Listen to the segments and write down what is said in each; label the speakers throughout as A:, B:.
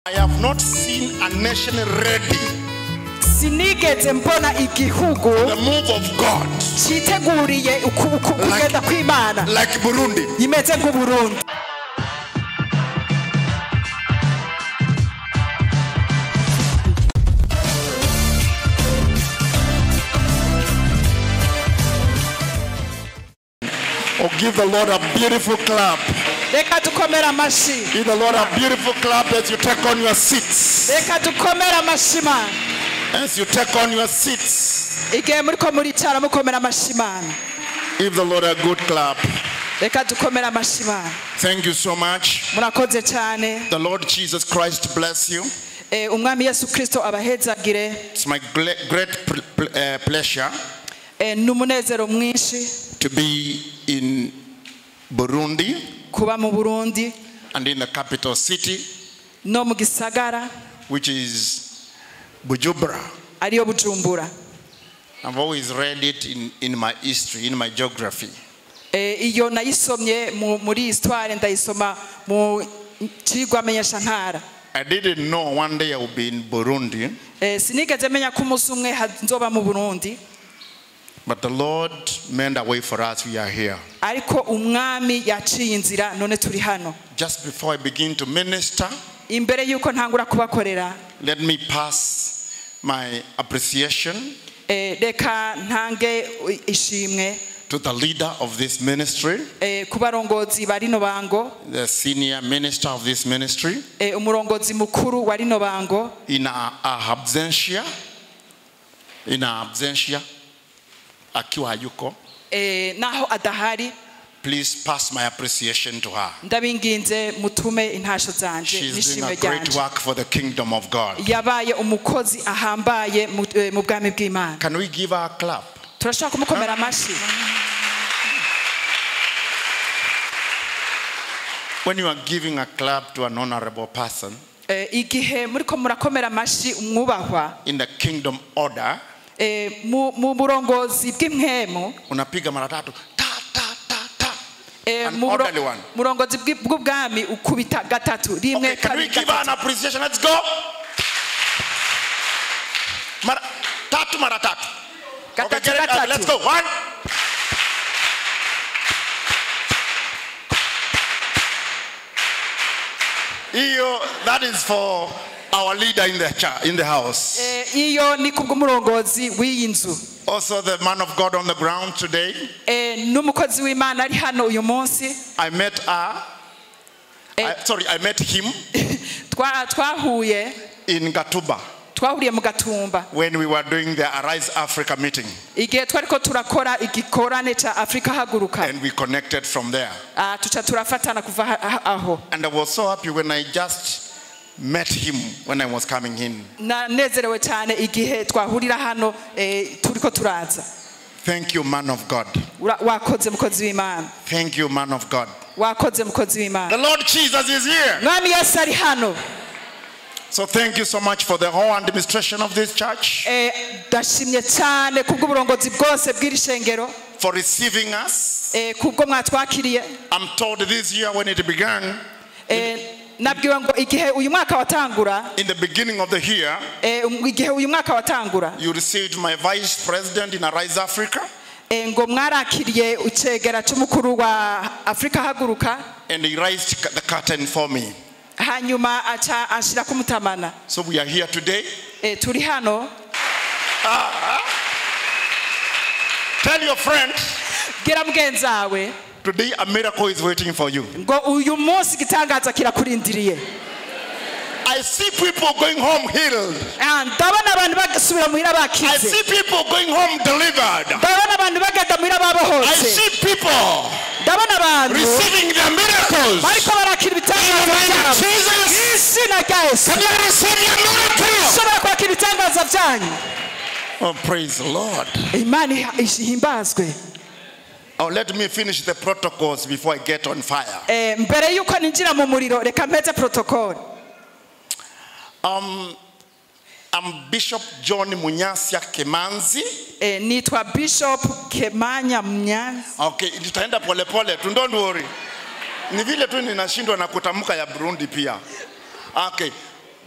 A: I have not seen a nation ready.
B: Sinigeze mbona igihugu
A: the move of God
B: citeguriye kugenda kw'Imana
A: like Burundi.
B: Imeze nk'u Burundi.
A: Oh, give the Lord a beautiful clap.
B: Reka dukomere amashi.
A: Give the Lord a beautiful clap as you take on your seats.
B: Reka dukomere amashi Mana.
A: As you take on your seats.
B: Igihe muriko muricara mukomera amashi Mana.
A: Give the Lord a good clap.
B: Reka dukomere amashi Mana.
A: Thank you so much.
B: Murakoze cyane.
A: The Lord Jesus Christ bless you.
B: Umwami Yesu Kristo abahezagire.
A: It's my great pleasure
B: N'umunezero mwinshi
A: to be in Burundi
B: kuba mu Burundi
A: and in the capital city,
B: no mu gisagara,
A: which is Bujumbura.
B: Ariyo Bujumbura.
A: I've always read it in my history, in my geography.
B: Iyo nayisomye muri histoire, ndayisoma mu cigwa menyeshantara.
A: I didn't know one day I would be in Burundi.
B: Sinigeze menya ko umunsi umwe nzoba mu Burundi.
A: But the Lord made a way for us. We are here.
B: Ariko umwami yaciye inzira none turi hano.
A: Just before I begin to minister,
B: imbere yuko ntangura kubakorera,
A: let me pass my appreciation
B: reka ntange ishimwe
A: to the leader of this ministry,
B: kubarongozi ba rino bango,
A: the senior minister of this ministry,
B: umurongozi mukuru wa rino bango,
A: in our absentia, akiwa hayuko,
B: naho adahari,
A: please pass my appreciation to her.
B: Ndabinginze mutume intasho zanje
A: She's doing a
B: nishimwe
A: great
B: ryanje.
A: work for the kingdom of God.
B: Yabaye umukozi ahambaye mu bwami bw'Imana.
A: Can we give her a clap?
B: Turashaka kumukomera amashi.
A: When you are giving a clap to an honorable person,
B: Igihe muriko murakomera amashi umwubahwa,
A: in the kingdom order,
B: mu burongozi bw'impwemu,
A: unapiga mara tatu, ta ta ta ta. An orderly one.
B: Murongozi bw'ubwami ukubita gatatu, rimwe,
A: Okay, can we
B: kabiri,
A: give her an
B: gatatu.
A: appreciation? Let's go. Mara, tatu mara tatu. Okay,
B: Gatatu,
A: get it?
B: gatatu.
A: Let's go. One. Iyo, that is for our leader in the church, in the house.
B: Iyo ni kubw'umurongozi w'iyi nzu.
A: Also the man of God on the ground today.
B: N'umukozi w'Imana ari hano uyu munsi.
A: I met her. I met him.
B: Twahuye.
A: In Gatumba.
B: Twahuriye mu Gatumba.
A: When we were doing the Arise Africa meeting.
B: Igihe twariko turakora igikorane ca Afrika haguruka.
A: And we connected from there.
B: Tuca turafatana kuva aho.
A: And I was so happy when I just met him when I was coming in.
B: Nanezerewe cyane igihe twahurira hano, turiko turaza.
A: Thank you, man of God.
B: Wakoze mukozi w'Imana.
A: Thank you, man of God.
B: Wakoze mukozi w'Imana.
A: The Lord Jesus is here.
B: Mwami Yesu ari hano.
A: So thank you so much for the whole administration of this church.
B: Ndashimye cyane kubw'uburongozi bwose bw'iri shengero.
A: For receiving us.
B: Kubwo mwatwakiriye.
A: I'm told this year when it began.
B: Nabwiwe ngo igihe uyu mwaka watangura,
A: in the beginning of the year,
B: igihe uyu mwaka watangura,
A: you received my vice president in Arise Africa.
B: Ngo mwarakiriye ucegera c'umukuru wa Afrika haguruka.
A: And he raised the curtain for me.
B: Hanyuma aca anshira kumutamana.
A: So we are here today.
B: Turi hano.
A: Tell your friend.
B: Gira mugenzawe.
A: Today a miracle is waiting for you.
B: Ngo uyu munsi igitangaza kirakurindiriye.
A: I see people going home healed.
B: Ndabona abantu basubira muhira bakize.
A: I see people going home delivered.
B: Ndabona abantu bagenda muhira babohotse.
A: I see people
B: Ndabona abantu
A: receiving their miracles.
B: Bariko barakira ibitangaza
A: In the name of
B: byabo.
A: Jesus.
B: Izina rya Yesu.
A: Can you receive your miracle?
B: Ushobora kwakira ibitangaza byanyu.
A: Oh, praise the Lord.
B: Imana ihimbazwe.
A: Oh, let me finish the protocols before I get on fire.
B: Mbere yuko ninjira mu muriro, reka mpeze protocol.
A: I'm Bishop John Munyasia Kemanzi.
B: Nitwa Bishop Kemanya Munyasia.
A: Okay, nitaenda pole pole, don't worry. Ni vile tu ninashindwa na kutamka ya Burundi pia. Okay.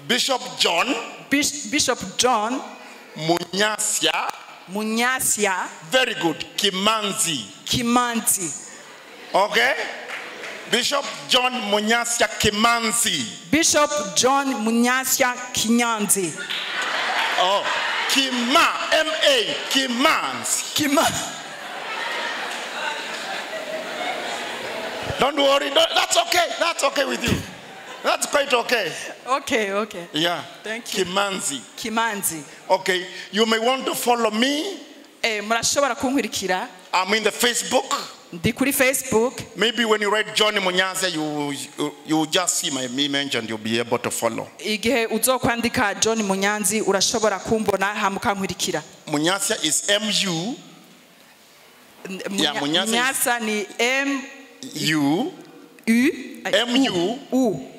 A: Bishop John
B: Bishop John
A: Munyasia.
B: Munyasia.
A: Very good. Kimanzi.
B: Kimanzi.
A: Okay. Bishop John Munyasia Kimanzi.
B: Bishop John Munyasia Kinyanzi.
A: Oh, Kima, M-A, Kimanzi.
B: Kima.
A: Don't worry, that's okay. That's okay with you. That's quite okay.
B: Okay, okay.
A: Yeah.
B: Thank you.
A: Kimanzi.
B: Kimanzi.
A: Okay. You may want to follow me.
B: Murashobora kunkurikira.
A: I'm in the Facebook.
B: Ndi kuri Facebook.
A: Maybe when you write John Munyasia, you will just see my image and you'll be able to follow.
B: Igihe uzokwandika John Munyanzi urashobora kumbona hamukankurikira.
A: Munyasia is M U. Yeah, Munyasia
B: ni M
A: U
B: U
A: M U
B: U.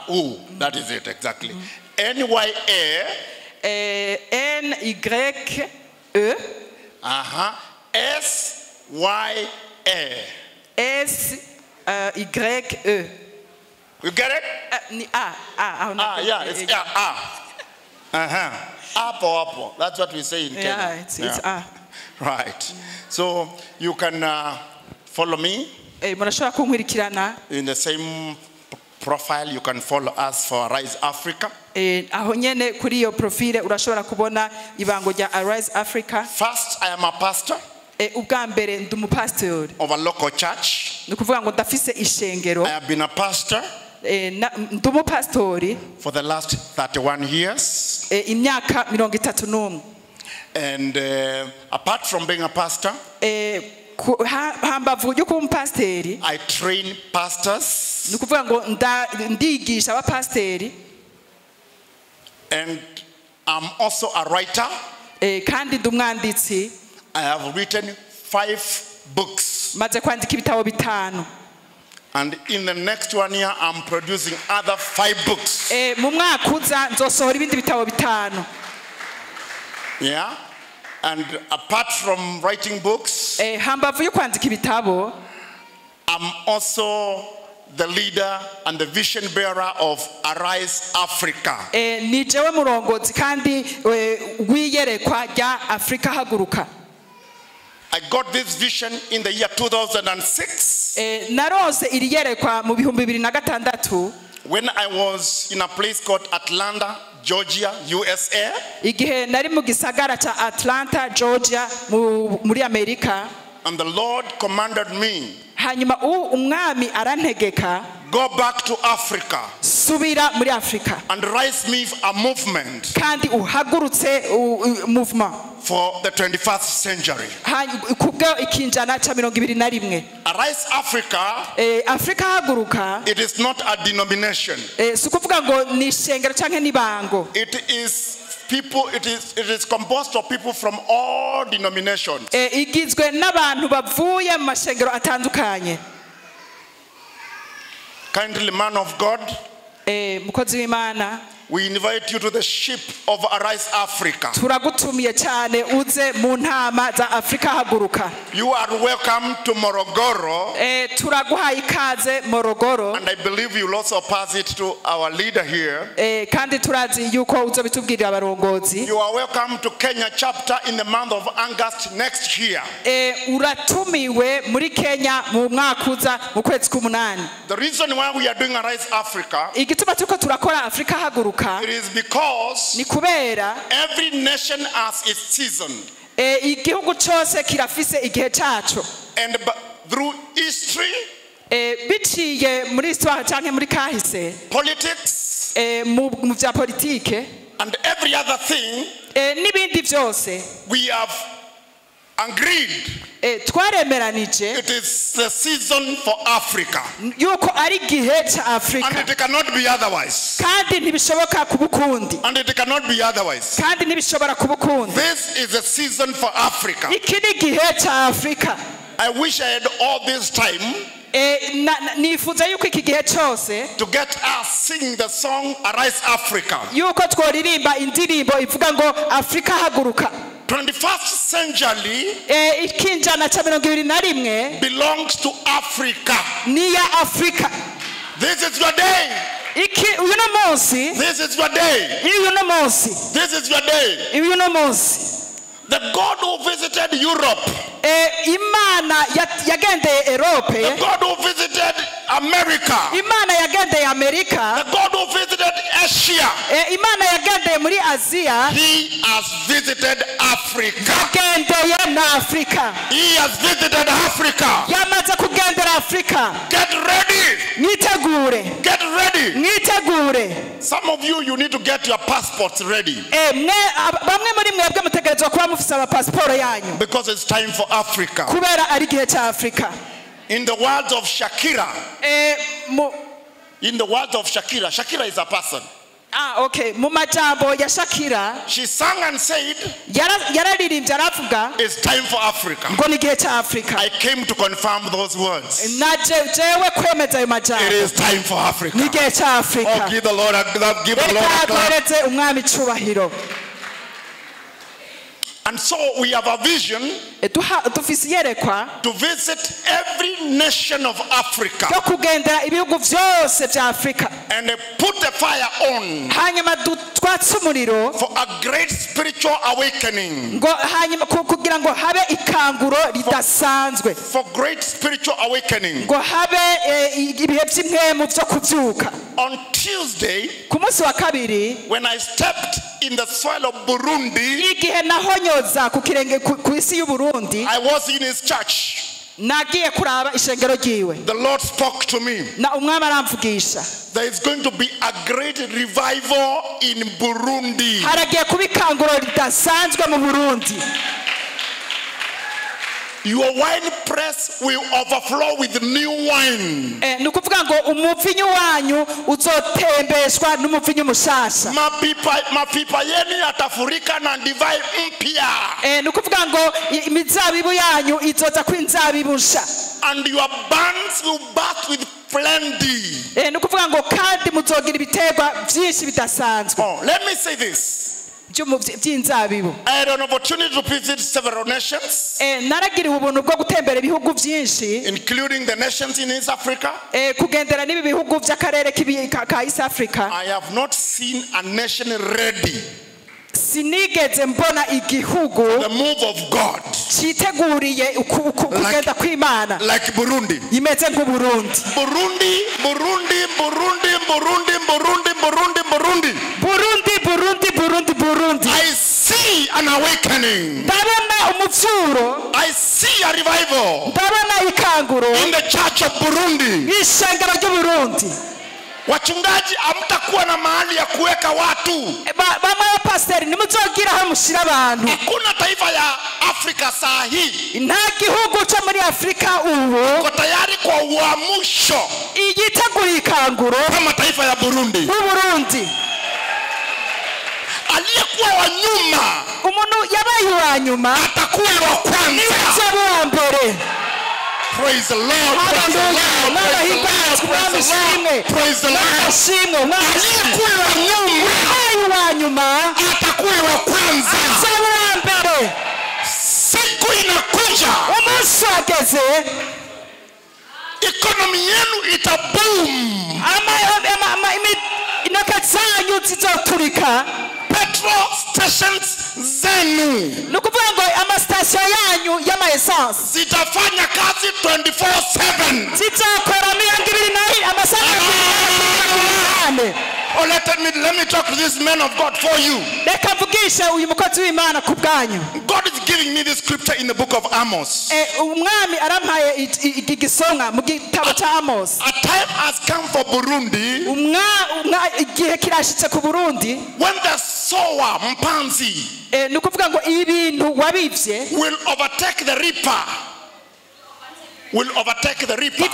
A: U. That is it exactly. N Y A
B: N Y E.
A: Uh-huh. S Y A.
B: S Y E.
A: You get it?
B: A. A.
A: Yeah, it's A. Uh-huh. Apple, apple. That's what we say in Kenya.
B: Yeah, it's A.
A: Right. So you can follow me. In the same profile, you can follow us for Arise Africa.
B: Arise Africa.
A: First, I am a pastor of a local church. I have been a pastor for the last 31 years. And apart from being a pastor, I train pastors. And I'm also a writer. I have written 5 books. And in the next 1 year, I'm producing other 5 books. Yeah. And apart from writing books, I'm also the leader and the vision bearer of Arise Africa. I got this vision in the year 2006. When I was in a place called Atlanta, Georgia, USA.
B: Atlanta, Georgia,
A: And the Lord commanded me, go back to Africa and rise me a movement for the 21st century. Arise Africa, it is not a denomination. It is people, it is composed of people from all denominations. Kindly, man of God, we invite you to the ship of Arise Africa. You are welcome to Morogoro. And I believe you'll also pass it to our leader here. You are welcome to Kenya chapter in the month of August next year. The reason why we are doing Arise Africa, it is because every nation has its season. And through history, politics, and every other thing, we have agreed it is the season for Africa. And it cannot be otherwise. And it cannot be otherwise. This is the season for Africa. I wish I had all this time to get us singing the song Arise Africa. 21st century belongs to Africa. This is your day.
B: Iki uyu no munsi.
C: This is your day.
B: Uyu no munsi.
C: This is your day.
B: Uyu no munsi.
C: The God who visited Europe.
B: Imana yagendeye Europe.
C: The God who visited America.
B: Imana yagendeye Amerika.
C: The God who visited Asia.
B: Imana yagendeye muri Asia.
C: He has visited Africa.
B: Yagendeye na Afrika.
C: He has visited Africa.
B: Yamaze kugendera Afrika.
C: Get ready.
B: Mwitegure.
C: Get ready.
B: Mwitegure.
C: Some of you, you need to get your passports ready.
B: Bamwe muri mwebwe mutegerezwa kuba mufise amapasiporo yanyu.
C: Because it's time for Africa.
B: Kubera ari igihe cya Afrika.
C: In the words of Shakira. In the words of Shakira. Shakira is a person.
B: Ah, okay. Mu majambo ya Shakira.
C: She sang and said,
B: yararirimbye aravuga,
C: it's time for Africa.
B: Ngo ni igihe cya Afrika.
C: I came to confirm those words.
B: Naje jewe kwemeza ayo majambo.
C: It is time for Africa.
B: Ni igihe cya Afrika.
C: Oh, give the Lord a clap. Give the Lord a clap.
B: Reka umwami icubahiro.
C: And so we have a vision to visit every nation of Africa and put the fire on for a great spiritual awakening. For great spiritual awakening. On Tuesday, when I stepped in the soil of Burundi, I was in his church. The Lord spoke to me. There is going to be a great revival in Burundi. Your wine press will overflow with new wine. Mapipa yenu yatafurika na divai mpya. And your barns will burst with plenty. Oh, let me say this. I had an opportunity to visit several nations, including the nations in East Africa. I have not seen a nation ready for the move of God like Burundi. Burundi, Burundi, Burundi, Burundi, Burundi, Burundi, Burundi.
B: Burundi, Burundi, Burundi, Burundi.
C: I see an awakening. I see a revival in the church of Burundi. Wachungaji hamtakuwa na mahali ya kuweka watu.
B: Bamwe nimuzogira aho mushira abantu.
C: Hakuna taifa ya Afrika saa hii.
B: Nta gihugu cyo muri Afrika ubu
C: ko tayari kwa uamsho.
B: Igitegura ikanguro
C: kama taifa ya Burundi.
B: Burundi.
C: Aliyekuwa wa nyuma,
B: umuntu yabaye wa nyuma,
C: atakuwa wa kwanza.
B: Niwe wa mbere.
C: Praise the Lord. Praise the Lord. Praise the Lord. Praise the Lord. Aliyekuwa wa nyuma atakuwa wa kwanza. Siku inakuja. Economy yenu itaboom. Petrol stations zenu zitafanya kazi 24/7. Oh, let me talk to this man of God for you. God is giving me this scripture in the book of Amos. A time has come for Burundi when the sower, mpanzi, will overtake the reaper. Will overtake the reaper.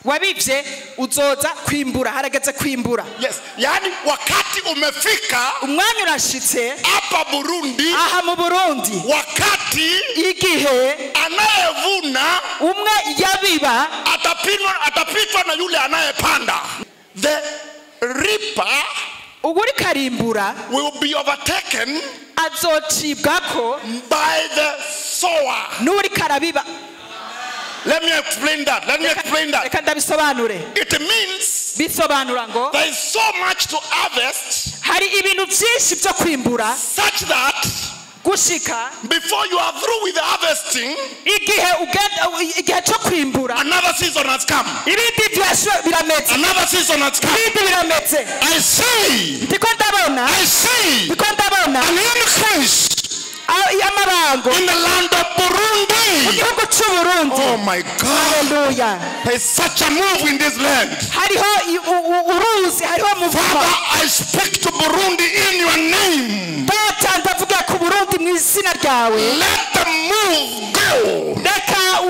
B: Wabivye uzoza kwimbura, harageze kwimbura.
C: Yes, yani wakati umefika,
B: umwanya urashitse
C: hapa Burundi,
B: aha mu Burundi,
C: wakati
B: igihe
C: anayevuna
B: umwe yabiba
C: atapitwa na yule anayepanda. The reaper
B: uguri karimbura
C: will be overtaken
B: azocibwako
C: by the sower.
B: Nuri karabiba.
C: Let me explain that. Let me explain that.
A: Reka ndabisobanure.
C: It means
A: bisobanura ngo
C: there is so much to harvest,
A: hari ibintu byinshi byo kwimbura,
C: such that
A: gushika
C: before you are through with the harvesting,
A: igihe cyo kwimbura,
C: another season has come.
A: Ibindi birameze.
C: Another season has come.
A: Ibindi birameze.
C: I see.
A: Ndiko ndabona.
C: I see.
A: Ndiko ndabona.
C: An increase
A: y'amabango
C: in the land of Burundi.
A: Mu gihugu cy'u Burundi.
C: Oh my God.
A: Hallelujah.
C: There is such a move in this land.
A: Hariho uruzi, hariho muvumo.
C: Father, I speak to Burundi in your name.
A: Data, ndavuga ku Burundi mu izina ryawe.
C: Let the move go.
A: Reka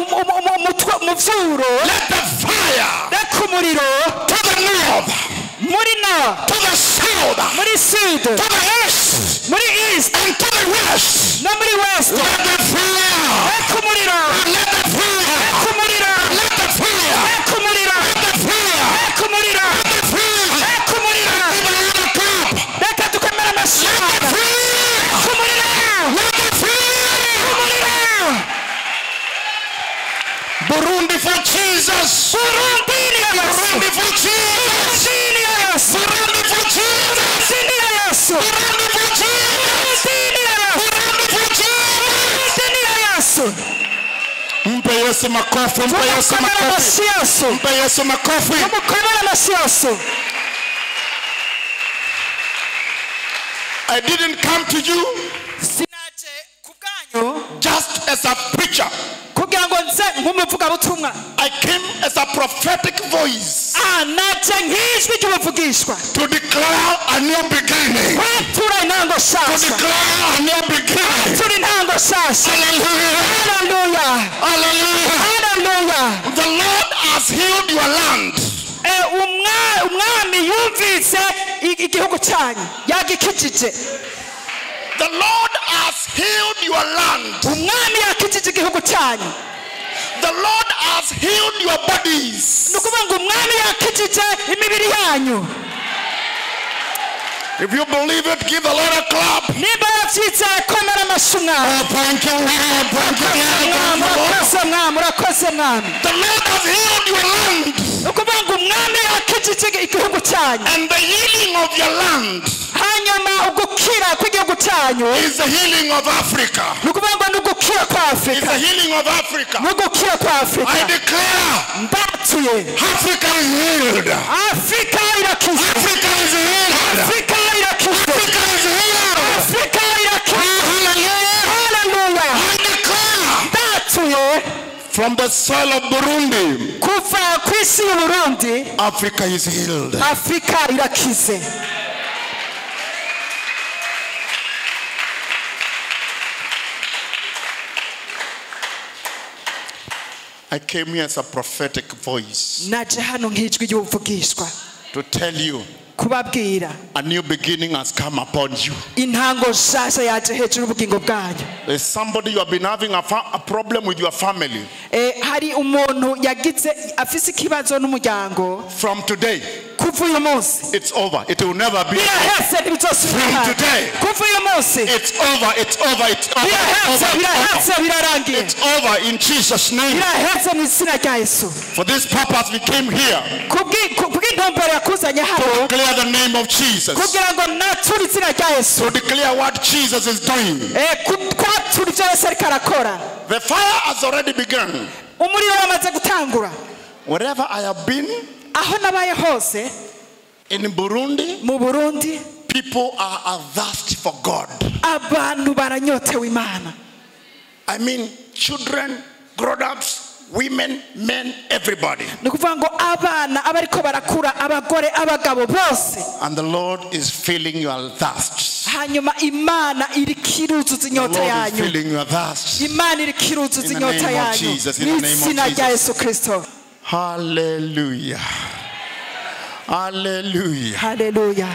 A: umuvyuro.
C: Let the fire.
A: Reka umuriro.
C: To the north.
A: Muri nord.
C: To the south.
A: Muri sud.
C: To the east.
A: Muri east.
C: And to the west.
A: No muri west.
C: Let the fire.
A: Reka umuriro.
C: Let the fire.
A: Reka umuriro.
C: Let the fire.
A: Reka umuriro.
C: Let the fire.
A: Reka umuriro.
C: Let the fire.
A: Reka umuriro.
C: Give a little clap.
A: Reka dukomere amashyi.
C: Let the fire.
A: Reka umuriro.
C: Let the fire.
A: Reka umuriro.
C: Burundi for Jesus.
A: Burundi ni ya Yesu.
C: Burundi for Jesus.
A: Burundi ni ya Yesu.
C: Burundi for Jesus.
A: Burundi ni ya Yesu.
C: Burundi for Jesus.
A: Burundi ni ya Yesu.
C: Burundi for Jesus.
A: Burundi ni ya Yesu.
C: Mpe Yesu makofi, mpe Yesu makofi. Mpe Yesu makofi.
A: Mumukomere amashyi Yesu.
C: I didn't come to you
A: Sinaje ku bwanyu
C: just as a preacher.
A: kugira ngo nze nk'umuvugabutumwa.
C: I came as a prophetic voice.
A: Naje nk'ijwi ry'ubuvugishwa.
C: To declare a new beginning.
A: Kwatura intango
C: To
A: nshasha.
C: declare a new beginning.
A: Kwatura intango nshasha.
C: Hallelujah.
A: Hallelujah.
C: Hallelujah.
A: Hallelujah.
C: The Lord has healed your land.
A: Umwami yumvise igihugu cyanyu yagikijije.
C: The Lord has healed your land.
A: Umwami yakijije igihugu cyanyu.
C: The Lord has healed your bodies.
A: Ni ukuvuga ngo umwami yakijije imibiri yanyu.
C: If you believe it, give the Lord a clap.
A: Nimba wabyizeye, komera amashyi umwami.
C: Oh, thank you, Lord. Thank you, Lord.
A: Murakoze mwami, murakoze mwami.
C: The Lord has healed your land.
A: Ni ukuvuga ngo umwami yakijije igihugu cyanyu.
C: And the healing of your land
A: hanyuma ugukira kw'igihugu cyanyu
C: is the healing of Africa.
A: Ni ukuvuga ngo ni ugukira kwa
C: It's
A: Afrika.
C: the healing of Africa.
A: Ni ugukira kwa Afrika.
C: I declare
A: ndatuye
C: Africa is healed.
A: Afrika irakize.
C: Africa is healed.
A: Afrika irakize.
C: Africa is healed.
A: Afrika irakize.
C: Hallelujah.
A: Hallelujah.
C: I declare
A: ndatuye
C: from the soil of Burundi,
A: kuva ku isi y'u Burundi,
C: Africa is healed.
A: Afrika irakize.
C: I came here as a prophetic voice
A: Naje hano nk'ijwi ry'ubuvugishwa
C: to tell you
A: kubabwira
C: a new beginning has come upon you.
A: Intango nshasha yaje hejuru y'ubugingo bwanyu.
C: There's somebody you have been having a problem with your family.
A: Hari umuntu yagize afise ikibazo n'umuryango.
C: From today,
A: kuva uyu munsi,
C: it's over. It will never be.
A: Biraheze, ntibizosubira.
C: From today,
A: kuva uyu munsi,
C: it's over. It's over. It's over.
A: Biraheze, biraheze, birarangiye.
C: It's over in Jesus' name.
A: Biraheze mu izina rya Yesu.
C: For this purpose we came here.
A: Kubw'intumbero yakuzanye hano.
C: To declare the name of Jesus.
A: Kugira ngo nature izina rya Yesu.
C: To declare what Jesus is doing.
A: Kwatura ibyo Yesu ariko arakora.
C: The fire has already begun.
A: Umuriro wamaze gutangura.
C: Wherever I have been,
A: aho nabaye hose,
C: in Burundi,
A: mu Burundi,
C: people are athirst for God.
A: Abantu baranyotewe Imana.
C: I mean, children, grown-ups, women, men, everybody.
A: Ni ukuvuga ngo abana abariko barakura, abagore, abagabo bose.
C: And the Lord is filling your thirst.
A: Hanyuma Imana irikiruzuza inyota yanyu.
C: The Lord is filling your thirst.
A: Imana irikiruzuza inyota yanyu.
C: In the name of
A: Mu izina rya
C: Jesus.
A: Yesu Kristo.
C: Hallelujah. Hallelujah.
A: Hallelujah.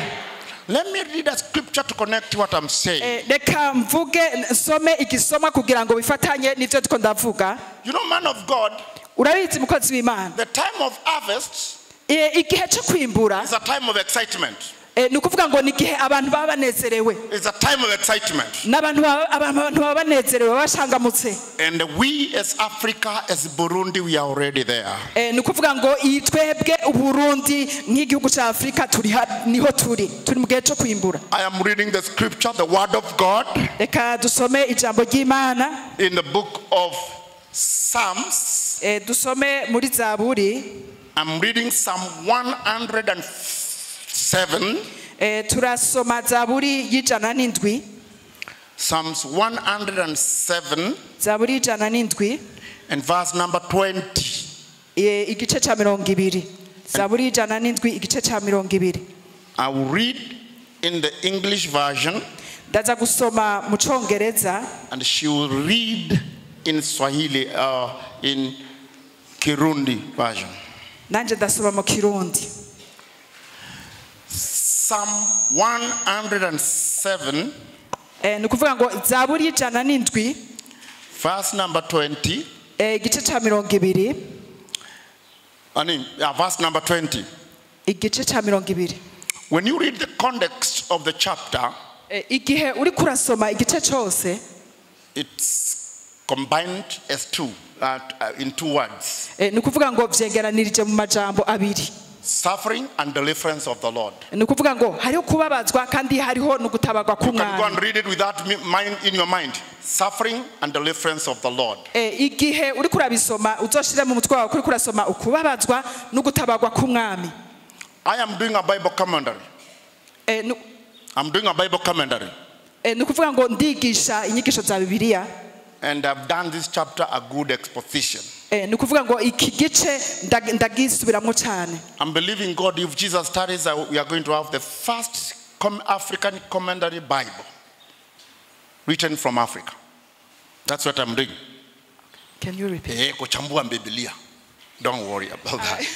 C: Let me read a scripture to connect what I'm saying.
A: Reka mvuge nsome igisoma kugira ngo bifatanye n'ivyo ndiko ndavuga.
C: You know, man of God,
A: urabizi mukozi w'Imana,
C: the time of harvest
A: igihe cyo kwimbura
C: is a time of excitement.
A: Ni ukuvuga ngo ni igihe abantu baba banezerewe.
C: It's a time of excitement.
A: N'abantu abantu baba banezerewe bashangamutse.
C: And we as Africa, as Burundi, we are already there.
A: Ni ukuvuga ngo twebwe Uburundi nk'igihugu cya Afurika turi niho turi mu gihe cyo kwimbura.
C: I am reading the scripture, the word of God.
A: Reka dusome ijambo ry'Imana.
C: In the book of Psalms.
A: Dusome muri Zaburi.
C: I'm reading Psalm 107.
A: Turasoma Zaburi y'107.
C: Psalms 107.
A: Zaburi y'107.
C: And verse number 20.
A: Igice ca 20. Zaburi y'107 igice ca 20.
C: I will read in the English version.
A: Ndaza gusoma mu Congereza.
C: And she will read in Swahili, in Kirundi version.
A: Nanje ndasoma mu Kirundi.
C: Psalm 107.
A: Ni ukuvuga ngo Zaburi y'107
C: verse number 20.
A: Igice ca 20.
C: I mean, verse number 20.
A: Igice ca 20.
C: When you read the context of the chapter,
A: igihe uri kurasoma igice cyose,
C: it's combined as two, in two words.
A: Ni ukuvuga ngo vyegeranirije mu majambo abiri.
C: Suffering and deliverance of the Lord.
A: Ni ukuvuga ngo hariho kubabazwa kandi hariho no gutabarwa
C: You can go
A: k'Umwami.
C: and read it with that mind in your mind. Suffering and deliverance of the Lord.
A: Igihe uri kurabisoma uzoshire mu mutwe wawe kuri kurasoma ukubabazwa no gutabarwa k'Umwami.
C: I am doing a Bible commentary. I'm doing a Bible commentary.
A: Ni ukuvuga ngo ndigisha inyigisho za Bibiliya.
C: And I've done this chapter a good exposition.
A: Ni ukuvuga ngo iki gice ndagisubiramo cyane.
C: I'm believing God, if Jesus tarries, we are going to have the first African commentary Bible written from Africa. That's what I'm doing.
A: Can you repeat?
C: Kuchambua Biblia. Don't worry about that.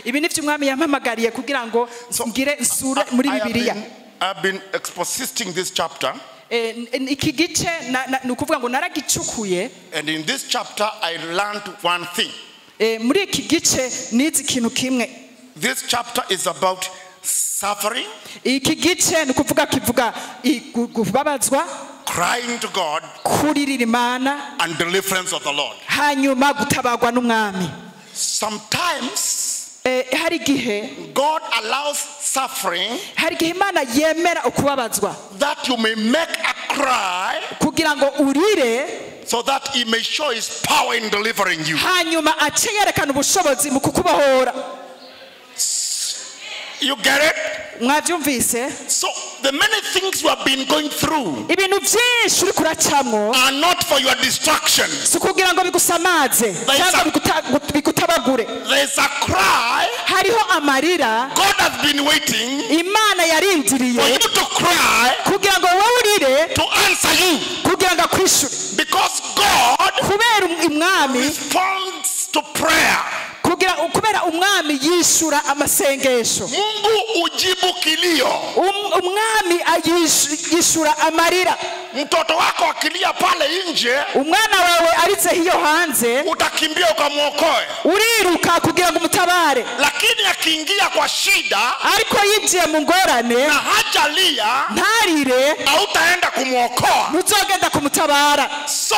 A: Ibi nivyo Umwami yampamagariye kugira ngo ngire nsure muri Bibiliya.
C: I've been expositing this chapter.
A: Iki gice ni ukuvuga ngo naragicukuye.
C: And in this chapter I learned one thing.
A: Muri iki gice nize ikintu kimwe.
C: This chapter is about suffering.
A: Iki gice ni ukuvuga kivuga kubabazwa,
C: crying to God,
A: kuririra Imana,
C: and deliverance of the Lord.
A: Hanyuma gutabarwa n'Umwami.
C: Sometimes
A: hari igihe
C: God allows suffering
A: hari igihe Imana yemera ukubabazwa
C: that you may make a cry
A: kugira ngo urire,
C: so that he may show his power in delivering you.
A: Hanyuma ace yerekana ubushobozi mu kukubohora.
C: You get it?
A: Mwavyumvise?
C: So the many things you have been going through
A: ibintu byinshi uri kuracamwo
C: are not for your destruction.
A: Si kugira ngo bigusamaze cyangwa bigutabagure.
C: There's a cry.
A: Hariho amarira.
C: God has been waiting.
A: Imana yarindiriye
C: for you to cry,
A: kugira ngo wowe urire,
C: to answer you,
A: kugira ngo akwishure.
C: Because God
A: kubera Umwami
C: responds to prayer.
A: Kugira kubera Umwami yishura amasengesho.
C: Mungu ujibu kilio.
A: Umwami yishura amarira.
C: Mtoto wako akilia pale nje,
A: umwana wawe arize hiyo hanze,
C: utakimbia ukamuokoe.
A: Uriruka kugira ngo umutabare.
C: Lakini akiingia kwa shida,
A: ariko yinjiye mu ngorane,
C: na hajalia,
A: ntarire,
C: hautaenda kumuokoa.
A: Ntuzogenda kumutabara.
C: So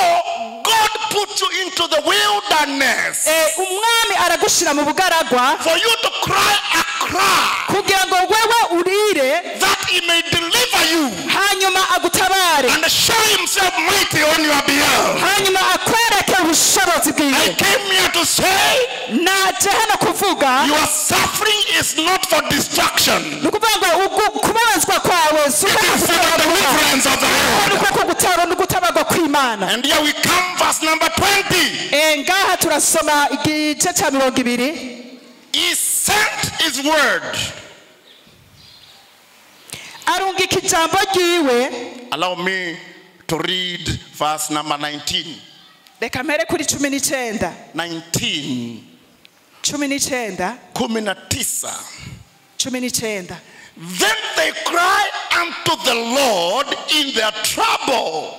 C: God put you into the wilderness.
A: Umwami aragushira mu bugaragwa,
C: for you to cry a cry,
A: kugira ngo wewe urire,
C: that he may deliver you,
A: hanyuma agutabare,
C: and show himself mighty on your behalf.
A: Hanyuma akwereke ubushobozi bwiwe.
C: I came here to say,
A: naje hano kuvuga,
C: your suffering is not for destruction.
A: Ni ukuvuga ngo kubabazwa kwawe si
C: It is for the deliverance of the Lord.
A: Ni uko gutabarwa kw'Imana.
C: And here we come, verse number 20.
A: Ngaha turasoma igice cya 20.
C: He sent his word.
A: Arungika ijambo ryiwe.
C: Allow me to read verse number 19.
A: Reka mpere kuri 19.
C: 19.
A: 19.
C: 19.
A: 19.
C: Then they cried unto the Lord in their trouble.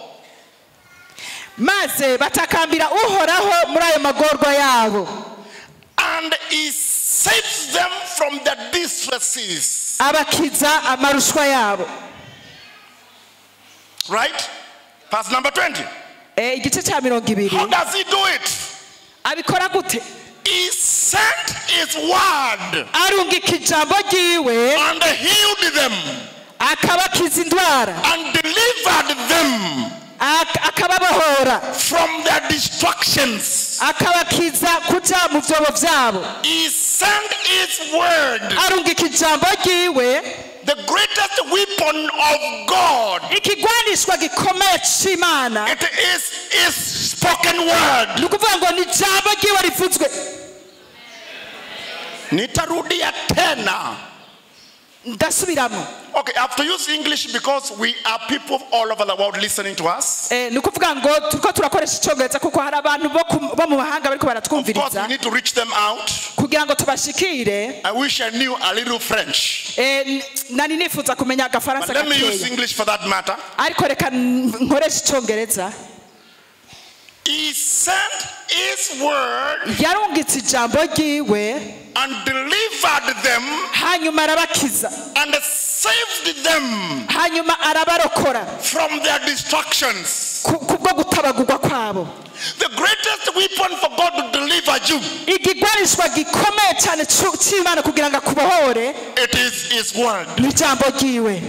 A: Maze batakambira Uhoraho muri ayo magorwa yabo.
C: And he saves them from their distresses.
A: Abakiza amarushwa yabo.
C: Right? Verse number 20.
A: Igice cya 20.
C: How does he do it?
A: Abikora gute?
C: He sent his word
A: arungika ijambo ryiwe
C: and healed them
A: akabakiza indwara
C: and delivered them
A: akababohora
C: from their destructions.
A: Akabakiza kuja mu vyobo vyabo.
C: He sent his word.
A: Arungika ijambo ryiwe.
C: The greatest weapon of God,
A: ikigwanishwa gikomeye c'Imana,
C: it is his spoken word.
A: Ni ukuvuga ngo ni ijambo ryiwe rivuzwe.
C: Nitarudia tena.
A: Ndasubiramo.
C: Okay, I have to use English because we are people all over the world listening to us.
A: Ni ukuvuga ngo turiko turakoresha icongereza kuko hari abantu bo mu mahanga bariko baratwumviriza.
C: Of course, we need to reach them out.
A: Kugira ngo tubashikire.
C: I wish I knew a little French.
A: Nani nifuza kumenya agafaransa
C: But let me use
A: gakeya.
C: English for that matter.
A: Ariko reka nkoreshe icongereza.
C: He sent his word
A: yarungitse ijambo ryiwe
C: and delivered them
A: hanyuma arabakiza
C: and saved them
A: hanyuma arabarokora
C: from their destructions.
A: Kubwo gutabagurwa kwabo.
C: The greatest weapon for God to deliver you,
A: igigwanishwa gikomeye cyane cy'Imana kugira ngo akubohore,
C: it is his word.
A: Ni ijambo ryiwe.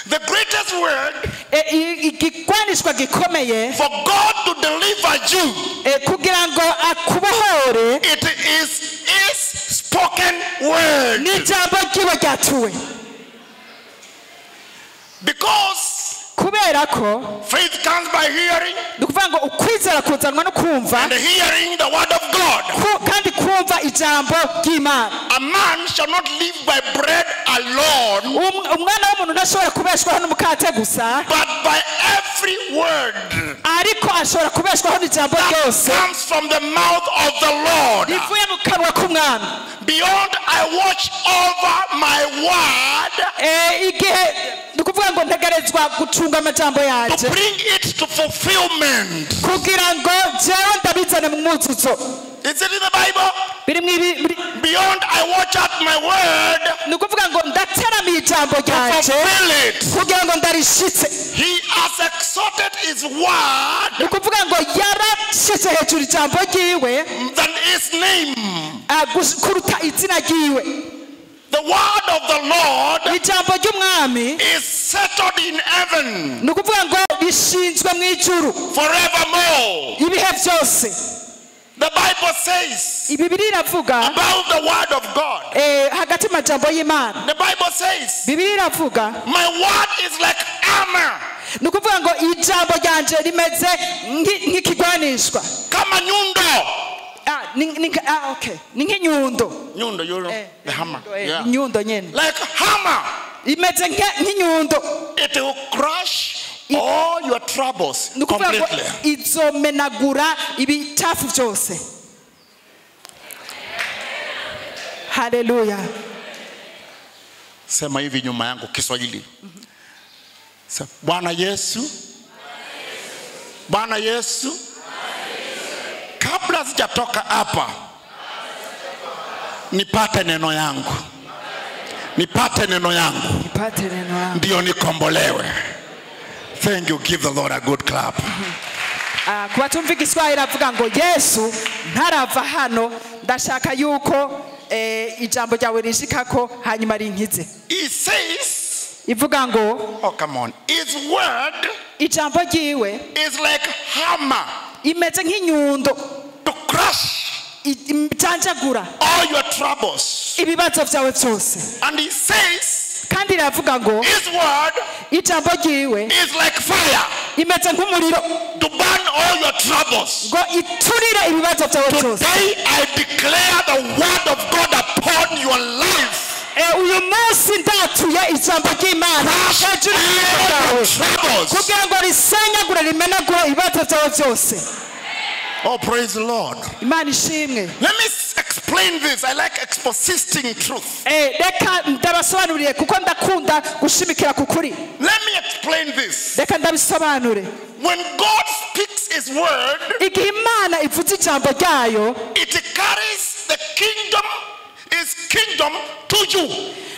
C: The greatest word
A: igigwanishwa gikomeye
C: for God to deliver you,
A: kugira ngo akubohore,
C: it is his spoken word.
A: Ni ijambo ryiwe ryatuwe.
C: Because
A: kubera ko
C: faith comes by hearing,
A: ni ukuvuga ngo ukwizera kuzanwa no kumva,
C: and hearing the word of God.
A: Kandi kumva ijambo ry'Imana.
C: A man shall not live by bread alone,
A: umwana w'umuntu ntashobora kubeshwaho n'umukate gusa,
C: but by every word
A: ariko ashobora kubeshwaho n'ijambo ryose
C: comes from the mouth of the Lord.
A: Rivuye mu kanwa k'umwami.
C: Beyond I watch over my word
A: igihe ni ukuvuga ngo ntegerezwa gucunga amajambo yanje
C: to bring it to fulfillment.
A: Kugira ngo jewe ndabizane mu mwuzuzo.
C: Is it in the Bible? Beyond I watch out my word
A: ni ukuvuga ngo ndateramiye ijambo ryanje
C: to fulfill it.
A: Kugira ngo ndarishitse.
C: He has exalted his word
A: ni ukuvuga ngo yarashitse hejuru ijambo ryiwe
C: than his name.
A: Kuruta izina ryiwe.
C: The word of the Lord
A: ijambo ry'umwami
C: is settled in heaven
A: ni ukuvuga ngo rishinzwe mu ijuru
C: forevermore.
A: Ibihe byose.
C: The Bible says
A: Bibiliya iravuga
C: about the word of God.
A: Hagati majambo y'Imana.
C: The Bible says
A: Bibiliya iravuga
C: my word is like hammer.
A: Ni ukuvuga ngo ijambo ryanje rimeze nk'ikigwanishwa.
C: Kama nyundo.
A: Okay. Ni nk'inyundo.
C: Nyundo, you know, the hammer. Yeah.
A: Nyundo nyene.
C: Like hammer.
A: Imeze nk'inyundo.
C: It will crush all your troubles completely.
A: Izomenagura ibitafu byose. Hallelujah.
C: Sema hivi nyuma yangu Kiswahili. Bwana Yesu. Bwana Yesu. Kabla sijatoka hapa nipate neno yangu. Nipate neno yangu.
A: Nipate neno yangu.
C: Ndio nikombolewe. Thank you. Give the Lord a good clap.
A: Kuba tumva Igiswahili avuga ngo Yesu ntarava hano ndashaka yuko ijambo ryawe rishikako hanyuma rinkize.
C: He says,
A: ivuga ngo,
C: oh come on, his word
A: ijambo ryiwe
C: is like hammer
A: imeze nk'inyundo
C: to crush
A: ijanjagura
C: all your troubles.
A: Ibibazo byawe byose.
C: And he says,
A: kandi iravuga ngo
C: his word
A: ijambo ryiwe
C: is like fire
A: imeze nk'umuriro
C: to burn all your troubles.
A: Ngo iturire ibibazo byawe byose.
C: Today I declare the word of God upon your life.
A: Uyu munsi ndatuye ijambo ry'Imana hejuru yawe kugira ngo risenyagure rimenagure ibibazo byawe byose.
C: Oh, praise the Lord.
A: Imana ishimwe.
C: Let me explain this. I like expositing truth.
A: Reka ndabasobanurire kuko ndakunda gushimikira ku kuri.
C: Let me explain this.
A: Reka ndabisobanure.
C: When God speaks his word,
A: igihe Imana ivuze ijambo ryayo,
C: it carries the kingdom its kingdom to you.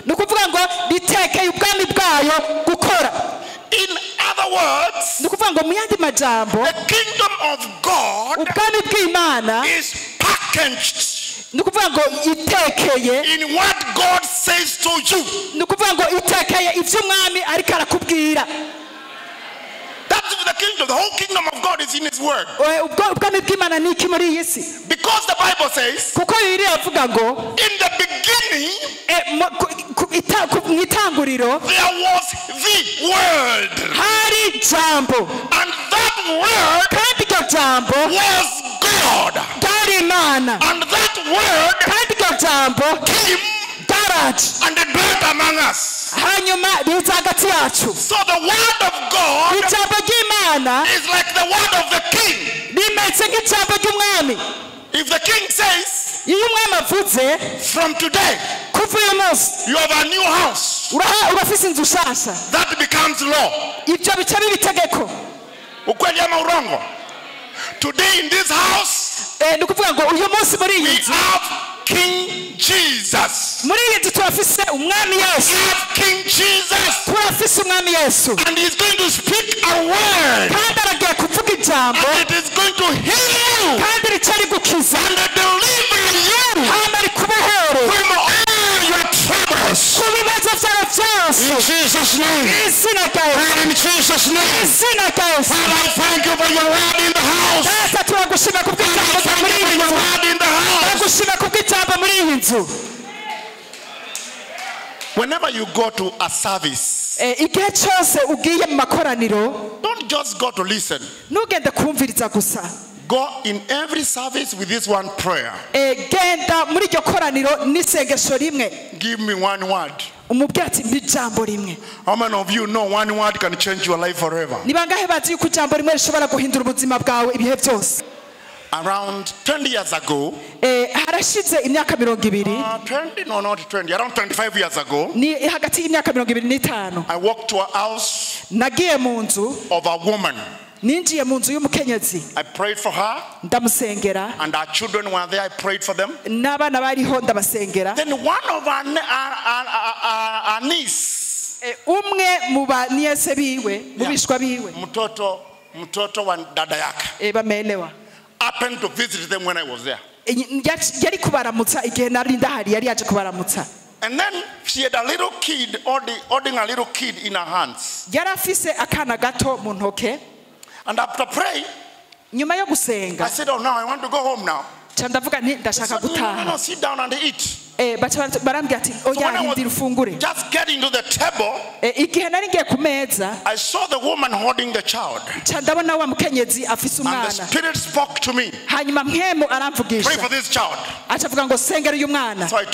A: Ni ukuvuga ngo ritekeye ubwami bwayo gukora.
C: In other words,
A: ni ukuvuga ngo mu yandi majambo,
C: the kingdom of God
A: ubwami bw'Imana
C: is packaged
A: ni ukuvuga ngo itekeye
C: in what God says to you.
A: Ni ukuvuga ngo itekeye ivyo umwami ariko arakubwira.
C: That's the kingdom. The whole kingdom of God is in His word.
A: Ubwami bw'Imana ni iki muri iyi si?
C: Because the Bible says,
A: kuko Bibiliya iravuga ngo,
C: in the beginning,
A: mu itanguriro,
C: there was the word,
A: hari jambo,
C: and that word
A: kandi iryo jambo
C: was God,
A: ryari Imana,
C: and that word
A: kandi iryo jambo
C: came
A: ryaraje
C: and dwelt among us.
A: Hanyuma riza hagati yacu.
C: So the word of God
A: ijambo ry'Imana
C: is like the word of the king.
A: rimeze nk'ijambo ry'umwami.
C: If the king says,
A: iyo umwami avuze,
C: from today,
A: kuva uyu munsi,
C: you have a new house,
A: urafise inzu nshasha,
C: that becomes law.
A: Ibyo bica biba itegeko.
C: Ukweli ama urongo? Today in this house,
A: ni ukuvuga ngo uyu munsi muri iyi nzu,
C: we have King Jesus.
A: Muri iyi nzu turafise umwami Yesu.
C: We have King Jesus.
A: Turafise umwami Yesu.
C: And he's going to speak a word.
A: Kandi aragiye kuvuga ijambo.
C: And it is going to heal you.
A: Kandi rica rigukiza.
C: And deliver you.
A: Hama rikubohore.
C: From all your troubles.
A: Ku bibazo byawe byose.
C: In Jesus' name.
A: Izina rya Yesu.
C: In Jesus' name.
A: Izina rya Yesu.
C: Father, I thank you for your word in the house.
A: Data, turagushima kubw'ijambo
C: Father, I
A: muri
C: thank you
A: iyi
C: for your
A: nzu.
C: word in the house.
A: Turagushima kubw'ijambo muri iyi nzu.
C: Whenever you go to a service,
A: Igihe cyose ugiye mu makoraniro,
C: don't just go to listen.
A: Ntugende kumviriza gusa.
C: Go in every service with this one prayer.
A: Genda muri iryo koraniro n'isengesho rimwe.
C: Give me one word.
A: Umubwire ati mpa ijambo rimwe.
C: How many of you know one word can change your life forever?
A: Ni bangahe bazi yuko ijambo rimwe rishobora guhindura ubuzima bwawe ibihe byose?
C: Around 20 years ago,
A: Harashize imyaka mirongo ibiri.
C: 20, no, not 20, around 25 years ago,
A: Ni hagati y'imyaka mirongo ibiri n'itanu.
C: I walked to a house
A: Nagiye mu nzu
C: of a woman.
A: Ninjiye mu nzu y'umukenyezi.
C: I prayed for her.
A: Ndamusengera.
C: And our children were there. I prayed for them.
A: N'abana bariho ndabasengera.
C: Then one of our niece,
A: Umwe mu ba niece biwe, mu bishwa biwe.
C: Mtoto wa dada yake.
A: Bameelewa.
C: Happened to visit them when I was there.
A: Yari kubaramutsa igihe nari ndahari, yari yaje kubaramutsa.
C: And then she had a little kid, holding a little kid in her hands.
A: Yari afise akana gato mu ntoke.
C: And after praying,
A: Nyuma yo gusenga,
C: I said, oh, now I want to go home now.
A: Ca ndavuga nti ndashaka
C: Said, no, no,
A: gutaha.
C: no, sit down and eat.
A: Baca barambwira ati,
C: So
A: oya,
C: when I was
A: rindira ufungure.
C: just getting to the table,
A: Igihe nari ngiye ku meza,
C: I saw the woman holding the child.
A: ca ndabona wa mukenyezi afise
C: And the
A: umwana.
C: Spirit spoke to me.
A: Hanyuma mpwemu aramvugisha.
C: Pray for this child.
A: Aca avuga ngo sengera uyu mwana.
C: So I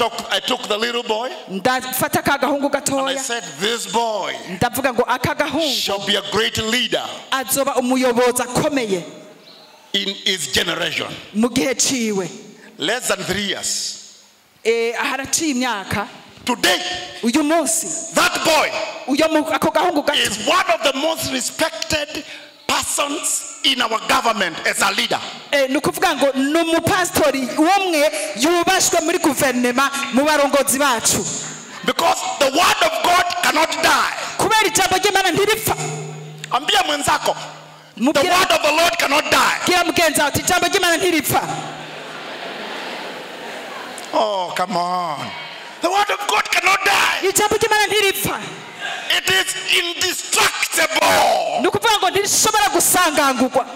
C: took the little boy.
A: Ndafata ka gahungu
C: And I
A: gatoya.
C: said, this boy
A: Ndavuga ngo aka gahungu
C: shall be a great leader
A: azoba umuyobozi akomeye
C: in his generation.
A: mu gihe ciwe.
C: Less than 3 years.
A: Haraciye imyaka.
C: Today,
A: uyu munsi,
C: that boy
A: uyo ako gahungu gato
C: is one of the most respected persons in our government as a leader.
A: Ni ukuvuga ngo ni umupasitori umwe yubashwe muri guverinoma mu barongozi bacu.
C: Because the word of God cannot die.
A: Kubera ijambo ry'Imana ntiripfa.
C: Ambia mwenzako, the word of the Lord cannot die.
A: Bwira mugenzi wawe ati ijambo ry'Imana ntiripfa.
C: Oh, come on. The word of God cannot die.
A: Ijambo ry'Imana ntiripfa.
C: It is indestructible.
A: Ni ukuvuga ngo ntirishobora gusangangurwa.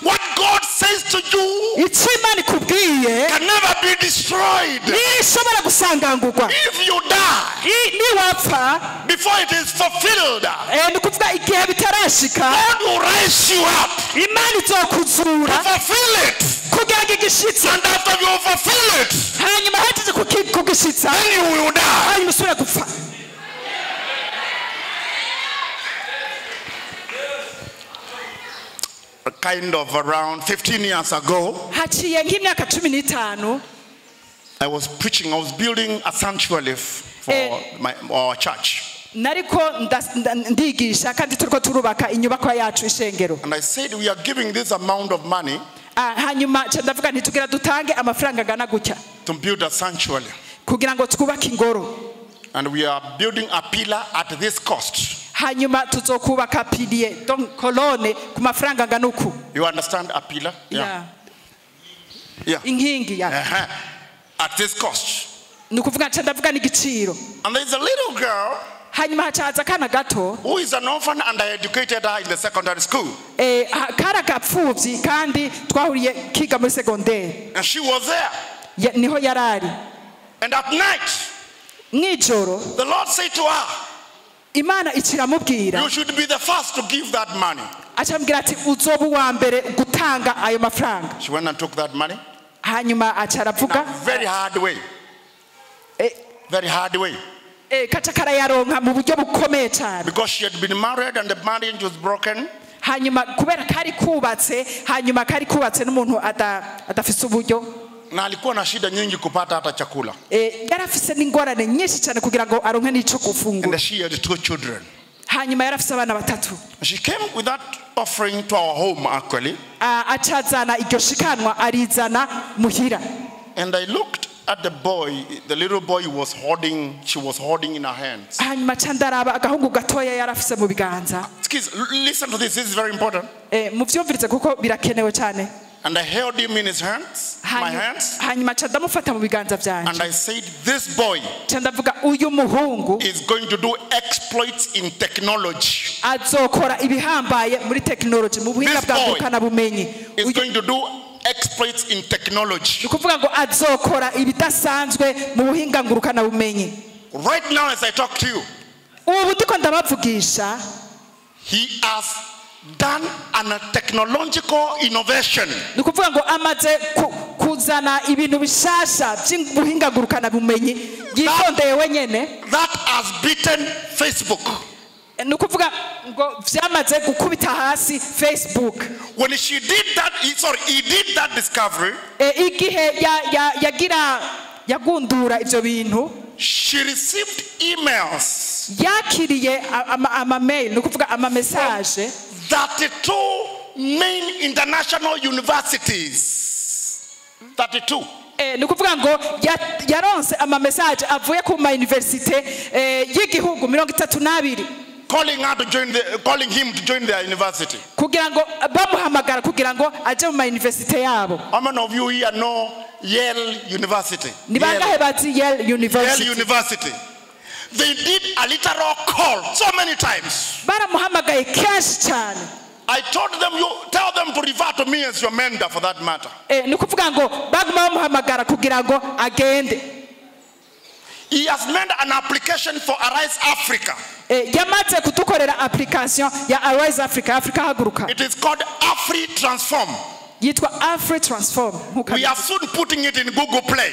C: What God says to you
A: Icyo Imana ikubwiye
C: can never be destroyed.
A: ntirishobora gusangangurwa.
C: If you die
A: Niwapfa,
C: before it is fulfilled,
A: ni ukuvuga igihe bitarashika,
C: God will raise you up
A: Imana izokuzura
C: to fulfill it.
A: kugira ngo igishitse.
C: And after you fulfill it,
A: hanyuma hejeje kugishitsa,
C: then you will die.
A: Hanyuma usubire gupfa.
C: Kind of around 15 years ago,
A: haciye nk'imyaka cumi n'itanu,
C: I was preaching. I was building a sanctuary for our church.
A: Nariko ndigisha kandi turiko turubaka inyubakwa yacu ishengero.
C: And I said we are giving this amount of money
A: Hanyuma ca ndavuga nti tugira dutange amafaranga angana gutya
C: to build a sanctuary.
A: Kugira ngo twubake ingoro.
C: And we are building a pillar at this cost.
A: Hanyuma tuzokubaka pilier donc colonne ku mafaranga angana uku.
C: You understand a pillar?
A: Yeah.
C: Yeah.
A: Inkingi ya.
C: At this cost.
A: Ni ukuvuga nca ndavuga n'igiciro.
C: And there is a little girl
A: Hanyuma hacaza akana gato
C: who is an orphan, and I educated her in the secondary school.
A: Kari agapfuvyi kandi twahuriye kiga muri secondaire.
C: And she was there.
A: Niho yarari.
C: And at night,
A: Mwijoro,
C: the Lord said to her,
A: Imana ikiramubwira,
C: you should be the first to give that money.
A: Acambwira ati uzoba uwa mbere gutanga ayo mafaranga.
C: She went and took that money.
A: Hanyuma acaravuga
C: In a very hard way. Very hard way.
A: Kaca karayaronka mu buryo bukomeye cyane.
C: Because she had been married and the marriage was broken.
A: Hanyuma kubera kari kubatse, hanyuma kari kubatse n'umuntu adafise uburyo.
C: Na alikuwa na shida nyingi kupata hata chakula.
A: Yarafise n'ingorane nyinshi cyane kugira ngo aronke n'ico gufungura.
C: And she had 2 children.
A: Hanyuma yarafise abana batatu.
C: She came with that offering to our home actually.
A: Acazana iryo shikanwa arizana muhira.
C: And I looked at the boy, the little boy was holding, she was holding in her hands.
A: Hanyuma candaraba agahungu gatoya yarafise mu biganza.
C: Excuse, listen to this, this is very important.
A: Muvyumvirize kuko birakenewe cyane.
C: And I held him in his hands, my hands.
A: Hanyuma candamufata mu biganza byanje.
C: And I said, this boy
A: Candavuga uyu muhungu
C: is going to do exploits in technology.
A: Azokora ibihambaye muri technology, mu buhinga
C: This
A: bwa
C: boy
A: ngurukana bumenyi.
C: is going to do exploits in technology.
A: Ni ukuvuga ngo azokora ibidasanzwe mu buhinga ngurukana bumenyi.
C: Right now as I talk to you,
A: Ubu ndiko ndabavugisha,
C: he has done a technological innovation.
A: Ni ukuvuga ngo amaze kuzana ibintu bishasha by'ubuhinga ngurukana bumenyi yitondeye wenyene.
C: That has beaten Facebook.
A: Ni ukuvuga ngo vyamaze gukubita hasi Facebook.
C: When she did that, he, sorry, he did that discovery.
A: Igihe yagira yagundura ivyo bintu,
C: she received emails.
A: Yakiriye ama mail, ni ukuvuga ama message.
C: 32 main international universities. 32.
A: Ni ukuvuga ngo yaronse ama message avuye ku ma university y'igihugu 32.
C: Calling her to join the, calling him to join their university.
A: Kugira ngo bamuhamagara kugira ngo aje mu ma university yabo.
C: How many of you here know Yale University?
A: Ni bangahe bazi Yale University?
C: Yale University. They did a literal call so many times.
A: Baramuhamagaye kenshi cyane.
C: I told them, you tell them to refer to me as your mentor for that matter.
A: Ni ukuvuga ngo baguma bamuhamagara kugira ngo agende.
C: He has made an application for Arise Africa.
A: Yamaze kudukorera application ya Arise Africa, Africa haguruka.
C: It is called Afri Transform.
A: Yitwa Afri Transform.
C: We are soon putting it in Google Play.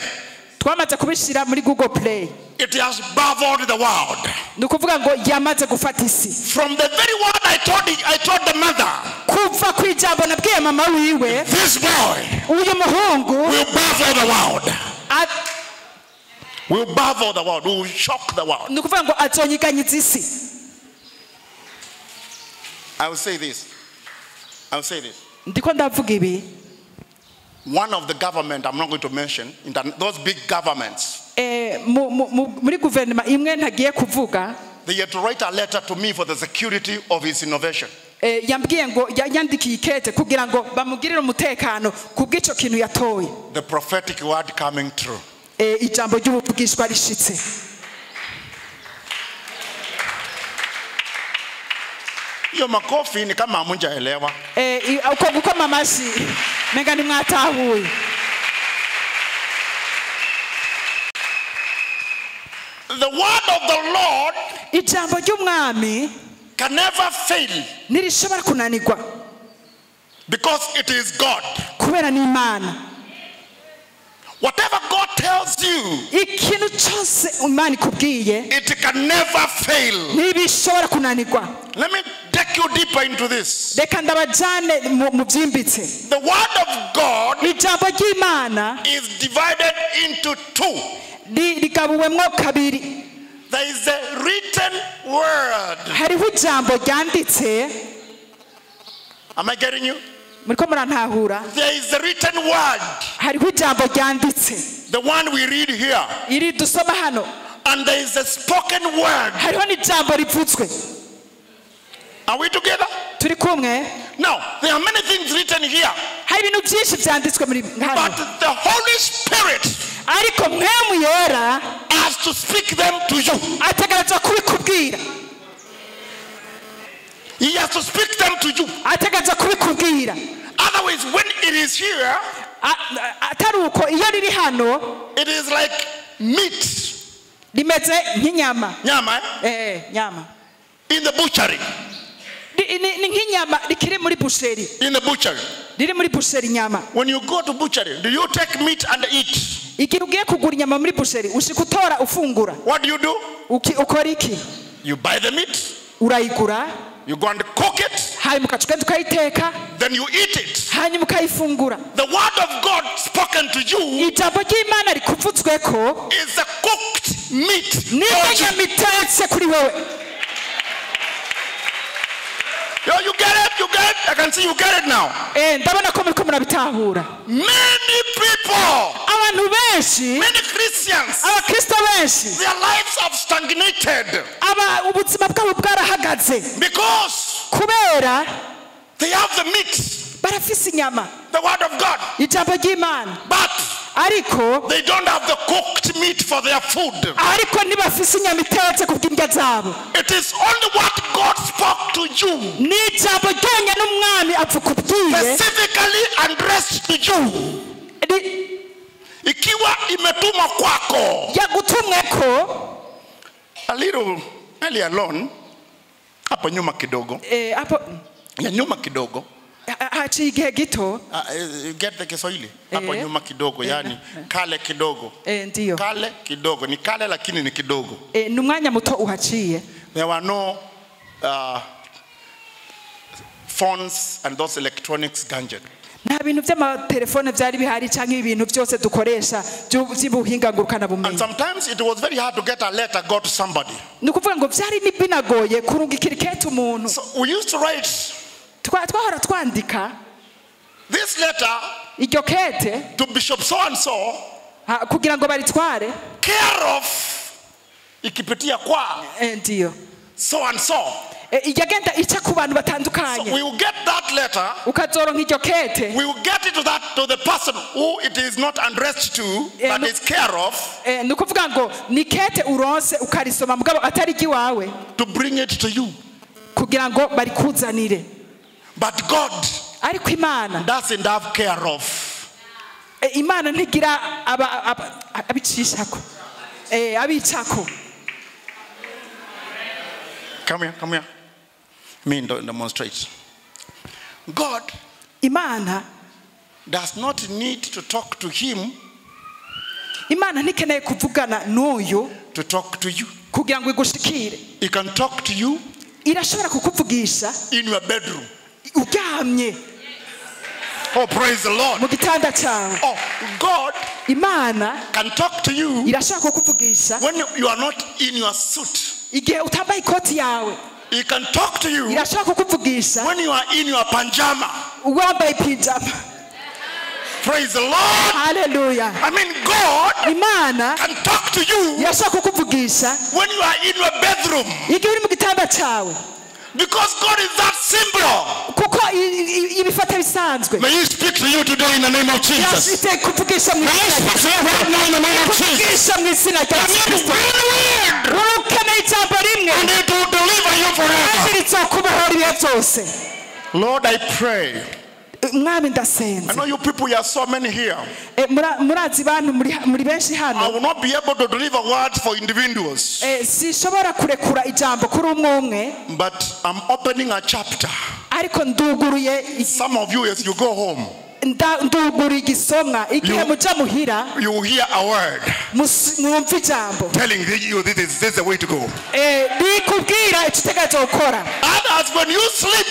A: Twamaze kubishira muri Google Play.
C: It has baffled the world.
A: Ni ukuvuga ngo yamaze gufata isi.
C: From the very word I told the mother.
A: Kuva ku ijambo nabwiye mama wiwe.
C: This boy
A: uyu muhungu
C: will baffle the world. Will baffle the world. Will shock the world.
A: Ni ukuvuga ngo azonyiganyiza isi.
C: I will say this. I will say this.
A: Ndiko ndavuga ibi.
C: One of the government I'm not going to mention, those big governments.
A: Muri guverinoma imwe ntagiye kuvuga.
C: They had to write a letter to me for the security of his innovation.
A: Yambwiye ngo yandikiye ikete kugira ngo bamugirire umutekano kubw'ico kintu yatoye.
C: The prophetic word coming true.
A: Ijambo ry'ubuvugishwa rishitse.
C: Iyo makofi ni kama hamujaelewa.
A: Uko gukoma amashi menga ni mwatahuye.
C: The word of the Lord
A: ijambo ry'umwami
C: can never fail.
A: Ntirishobora kunanirwa.
C: Because it is God.
A: Kubera ni Imana.
C: Whatever God tells you,
A: ikintu cyose Imana ikubwiye,
C: it can never fail.
A: Ntibishobora kunanirwa.
C: Let me take you deeper into this.
A: Reka ndabajane mu byimbitse.
C: The word of God
A: ijambo ry'Imana
C: is divided into two.
A: Rigabuwemwo kabiri.
C: There is a written word.
A: Hariho ijambo ryanditse.
C: Am I getting you?
A: Muriko murantahura?
C: There is a written word.
A: Hariho ijambo ryanditse.
C: The one we read here.
A: Iri dusoma hano.
C: And there is a spoken word.
A: Hariho n'ijambo rivutswe.
C: Are we together?
A: Turi kumwe.
C: Now, there are many things written here.
A: Hari ibintu byinshi byanditswe muri hano.
C: But the Holy Spirit
A: ariko Mpwemu Yera
C: has to speak them to you.
A: Ategerezwa kubikubwira.
C: He has to speak them to you.
A: Ategerezwa kubikubwira.
C: Otherwise, when it is here,
A: atari uko iyo riri hano,
C: it is like meat.
A: Rimeze nk'inyama.
C: Nyama?
A: Nyama.
C: In the butchery.
A: Ni nk'inyama rikiri muri boucherie.
C: In the butchery.
A: Riri muri boucherie nyama.
C: When you go to butchery, do you take meat and eat?
A: Igihe ugiye kugura inyama muri boucherie, ushika utora ufungura.
C: What do you do?
A: Ukora iki?
C: You buy the meat.
A: Urayigura.
C: You go and cook it.
A: Hanyuma ukagenda ukayiteka.
C: Then you eat it.
A: Hanyuma ukayifungura.
C: The word of God spoken to you
A: Ijambo ry'Imana rikuvutsweko
C: is the cooked meat.
A: Ni inyama itetse kuri wewe.
C: Yo, you get it? You get it? I can see you get it now.
A: Ndabona ko muriko murabitahura.
C: Many people,
A: abantu benshi,
C: many Christians,
A: abakristo benshi,
C: their lives have stagnated.
A: Ubuzima bwabo bwarahagaze.
C: Because
A: kubera
C: they have the meat,
A: barafise inyama,
C: the word of God,
A: ijambo ry'Imana,
C: but
A: ariko
C: they don't have the cooked meat for their food.
A: Ariko ntibafise inyama itetse ku bw'indya zabo.
C: It is only what God spoke to you,
A: ni ijambo ryonyine umwami apfukubwiye,
C: specifically addressed to you. Ikiwa imetumwa kwako,
A: yagutumweko.
C: A little earlier on, hapo nyuma kidogo.
A: Hapo
C: ya nyuma kidogo.
A: Hachi igihe gito.
C: Get the Kiswahili. Hapo nyuma kidogo, yani kale kidogo.
A: Ndiyo.
C: Kale kidogo, ni kale lakini ni kidogo.
A: Ni umwanya muto uhaciye.
C: There were no phones and those electronics gadgets.
A: Nta bintu by'amatelefone byari bihari cyangwa ibintu byose dukoresha by'ubuhinga ngurukana bumenyi.
C: And sometimes it was very hard to get a letter go to somebody.
A: Ni ukuvuga ngo byari binagoye kurungikira ikete umuntu.
C: So we used to write
A: twahora twandika
C: this letter
A: iryo kete
C: to Bishop so and so,
A: kugira ngo baritware,
C: care of ikipitia kwa
A: ndiyo
C: so and so.
A: Yagenda ica ku bantu batandukanye.
C: So we will get that letter,
A: ukazoronka iryo kete,
C: we will get it to that, to the person who it is not addressed to, but is care of,
A: ni ukuvuga ngo ni kete uronse ukarisoma mugabo atari iwawe,
C: to bring it to you,
A: kugira ngo barikuzanire.
C: But God
A: ariko Imana
C: doesn't have care of.
A: Imana ntigira abicishako, abicako.
C: Come here, come here. Me demonstrate. God
A: Imana
C: does not need to talk to him.
A: Imana ntikeneye kuvugana n'uyu
C: to talk to you.
A: Kugira ngo igushikire.
C: He can talk to you
A: irashobora kukuvugisha
C: in your bedroom.
A: Uryamye.
C: Oh, praise the Lord.
A: Mu gitanda cyawe.
C: Oh, God
A: Imana
C: can talk to you
A: irashobora kukuvugisha
C: when you are not in your suit.
A: Igihe utambaye ikoti yawe.
C: He can talk to you
A: irashobora kukuvugisha
C: when you are in your pajama.
A: Wambaye pijama.
C: Praise the Lord.
A: Hallelujah.
C: I mean, God
A: Imana
C: can talk to you
A: irashobora kukuvugisha
C: when you are in your bedroom.
A: Igihe uri mu gitanda cyawe.
C: Because God is that simple.
A: Kuko ibifata bisanzwe.
C: May He speak to you today in the name of Jesus. May He speak to you right now in the name of Jesus.
A: And
C: it will deliver you forever. Lord, I pray. I know you people, you are so many here. I will not be able to deliver words for individuals. But I'm opening a chapter. Some of you, as you go home, you will hear a word telling you this is the way to go. Others, when you sleep,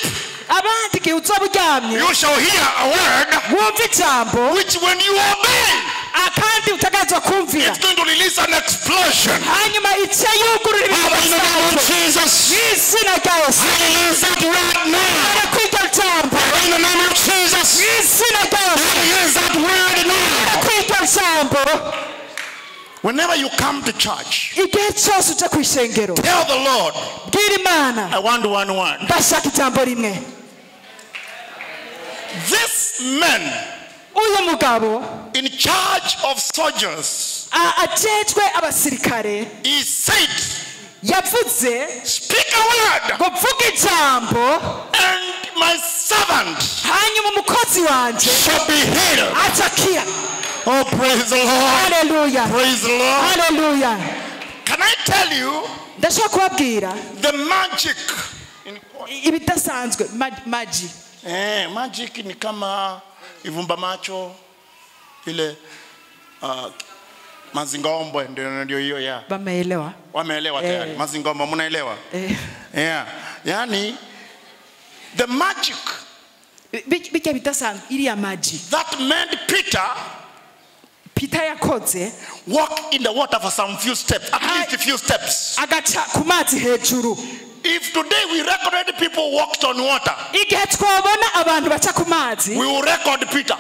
C: you shall hear a word which when you obey, it's going to release an explosion. Father, in the name of Jesus, I release that word now. Father, in the name of Jesus, I release that word now. Whenever you come to church,
A: Igihe cyose uje ku ishengero,
C: tell the Lord,
A: bwira Imana,
C: I want one word.
A: Ndashaka ijambo rimwe.
C: This man
A: Uyu mugabo
C: in charge of soldiers,
A: ajejwe abasirikare,
C: he said,
A: yavuze,
C: speak a word,
A: ngo mvuge ijambo,
C: and my servant
A: hanyuma umukozi wanje
C: shall be healed.
A: Atakira.
C: Oh, praise the Lord.
A: Hallelujah.
C: Praise the Lord.
A: Hallelujah.
C: Can I tell you
A: Ndashaka kubabwira
C: the magic in
A: ibidasanzwe, magic.
C: Magic ni kama ivumba macho ile mazingaombwe, ndio hiyo ya.
A: Wameelewa?
C: Wameelewa tayari. Mazingaombwe mnaelewa? Yeah. Yani the magic
A: bijya bidasanzwe iriya magic
C: that made Peter
A: yakoze
C: walk in the water for some few steps, at least a few steps.
A: Agaca ku mazi hejuru.
C: If today we recorded people walked on water,
A: igihe twabona abantu baca ku mazi,
C: we will record Peter.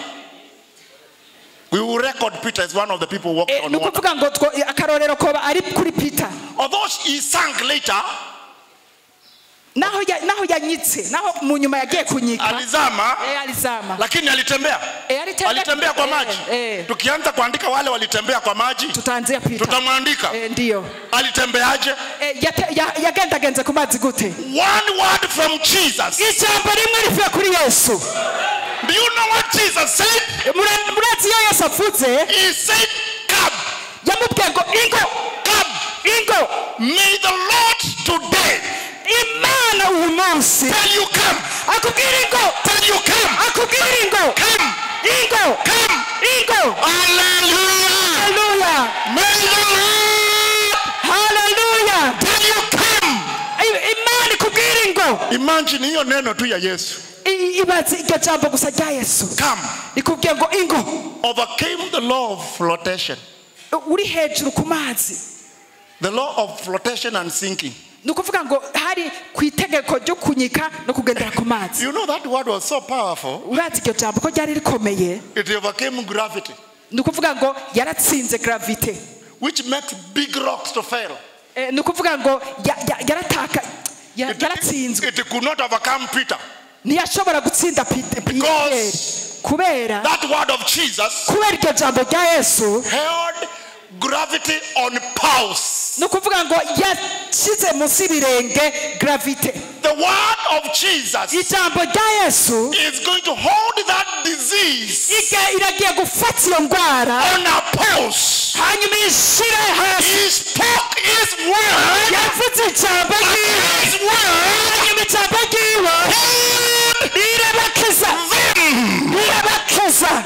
C: We will record Peter as one of the people who walked on water.
A: Nukuvuga ngo akarorero koba ari kuri Peter.
C: Although he sank later,
A: naho yanyitse, naho mu nyuma yagiye kunyika.
C: Alizama.
A: Alizama.
C: Lakini alitembea. Alitembea kwa maji. Tukianza kuandika wale walitembea kwa maji,
A: tutaanzia Peter.
C: Tutamwandika.
A: Ndio.
C: Alitembeaje?
A: Yagendagenze ku mazi gute?
C: One word from Jesus.
A: Ijambo rimwe rivuye kuri Yesu.
C: Do you know what Jesus said?
A: Murazi iyo Yesu avuze?
C: He said, come.
A: Yamubwiye ngo ingo.
C: Come.
A: Ingo.
C: May the Lord today
A: Imana uyu munsi
C: tell you come.
A: Akubwira ingo.
C: Tell you come.
A: Akubwira ingo.
C: Come.
A: Ingo.
C: Come.
A: Ingo.
C: Hallelujah.
A: Hallelujah.
C: May the Lord
A: Hallelujah.
C: tell you come.
A: Imana ikubwira ingo.
C: Imagine hiyo neno tu ya Yesu.
A: Ibaze iryo jambo gusa rya Yesu.
C: Come.
A: Ikubwiye ngo ingo.
C: Overcame the law of flotation.
A: Uri hejuru ku mazi.
C: The law of flotation and sinking.
A: Nukuvuga ngo hari ku itegeko ryo kunyika no kugendera ku mazi.
C: You know that word was so powerful.
A: Urazi iryo jambo ko ryari rikomeye.
C: It overcame gravity.
A: Nukuvuga ngo yaratsinze gravity.
C: Which makes big rocks to fail.
A: Nukuvuga ngo yarataka yaratsinzwe.
C: It could not overcome Peter.
A: Ntiyashobora gutsinda Peter.
C: Because
A: kubera
C: that word of Jesus
A: kubera iryo jambo rya Yesu
C: held gravity on pause.
A: Nukuvuga ngo yashize munsi ibirenge gravity.
C: The word of Jesus
A: ijambo rya Yesu
C: is going to hold that disease
A: iragiye gufata iyo ndwara
C: on a pause.
A: Hanyuma ishire hasi.
C: He spoke his word.
A: Yavuze ijambo ryiwe.
C: His word.
A: Hanyuma ijambo ryiwe rirabakiza. Rirabakiza.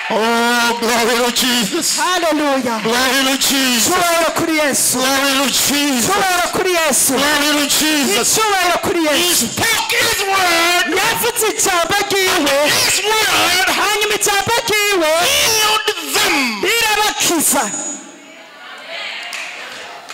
C: Oh, glory to Jesus.
A: Hallelujah.
C: Glory to Jesus.
A: Cyubahiro kuri Yesu.
C: Glory to Jesus.
A: Cyubahiro kuri Yesu.
C: Glory to Jesus.
A: Cyubahiro kuri
C: He
A: Yesu.
C: spoke his word.
A: Yavuze ijambo ryiwe.
C: His word.
A: Hanyuma ijambo ryiwe
C: healed them.
A: Rirabakiza.